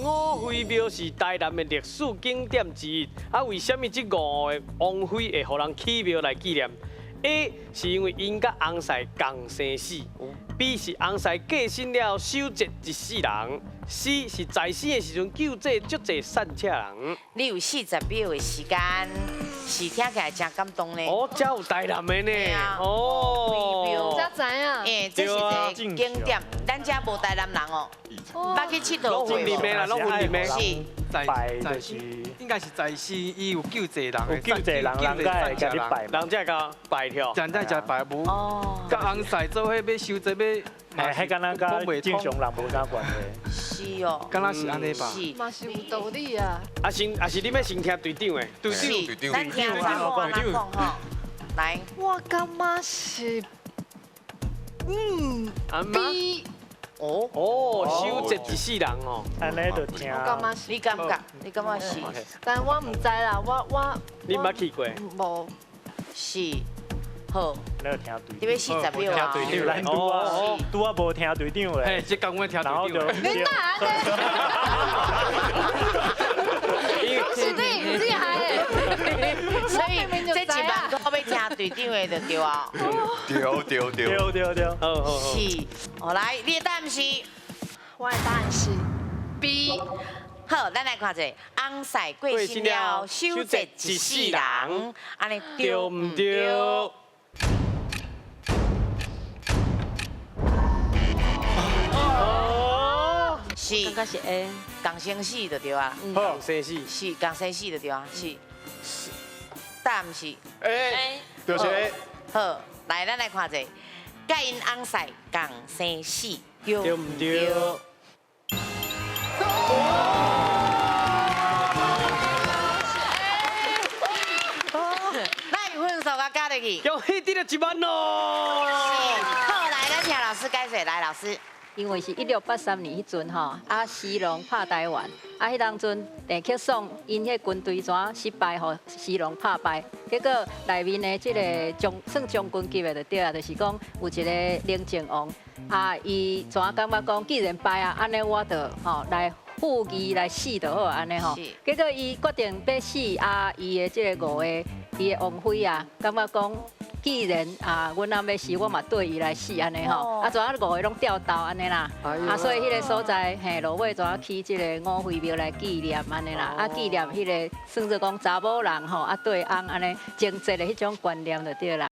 五妃廟是台南的歷史景點之一，啊，為啥物這五个王妃會予人起廟來紀念？A 是因為𪜶佮翁婿仝生死，B 是翁婿過身了後守節一世人，C 是在生的時陣救濟足濟散赤人。你有40秒的時間，是聽起來真感動呢。哦，這有台南的呢。哦。才知影。欸，這是一个景點，咱遮無台南人哦，捌去𨑨迌過攏雲林的啦，攏雲林的。是。在拜就是應該是在世，伊有救濟人，有救濟人，人才會共你拜。人才共拜跳。人才才拜無。哦。佮翁婿做伙欲守節欲，欸，彼敢若佮正常人無啥關係。是哦。敢若是按呢吧？是。嘛是有道理啊。啊先，啊是你欲先聽隊長的。隊長。是。咱聽查某按怎講吼？來。我感覺是，B。哦。哦，守節一世人哦。按呢就聽。我感覺是。你感覺？你感覺是？但我毋知啦，我。你毋捌去過？無。是。好。你有聽隊你欲40秒啊？聽隊長，咱拄仔拄仔無聽隊長的。嘿，這工我聽隊長。你哪按呢？是你，你害的。所以這1萬塊欲聽隊長的就對啊。對對對。對對對。好好好。是，好來，你的答案是？我的答案是 B。好，咱來看一下，翁婿過身了，守節一世人，按呢對毋對？哦，是，感覺是 A，仝生死就對啊。仝生死。是仝生死就對啊，是。答案是 A，就是 A。好，來，咱來看一下，佮𪜶翁婿仝生死，對對毋對？咱有分數共加入去。恭喜得著1萬囉！好，來，咱請老師解說，來，老師。因為是1683年彼陣吼，啊，徐龍拍台灣，啊，彼當陣鄭克爽𪜶彼軍隊怎失敗，予徐龍拍敗，結果內面的這个將算將軍級的就對啊，就是講有一个寧靖王，啊，伊怎感覺講既然敗啊，按呢我就吼來赴義來死就好按呢吼，結果伊決定欲死啊，伊的這个五个伊的王妃啊，感覺講，既然啊，阮翁欲死，我嘛綴伊來死按呢吼，啊，怎啊五个攏吊鬥按呢啦，啊，所以彼个所在嘿，落尾怎啊起這个五妃廟來紀念按呢啦，啊，紀念彼个算做講查某人吼，啊綴翁按呢貞節的彼種觀念就對啦。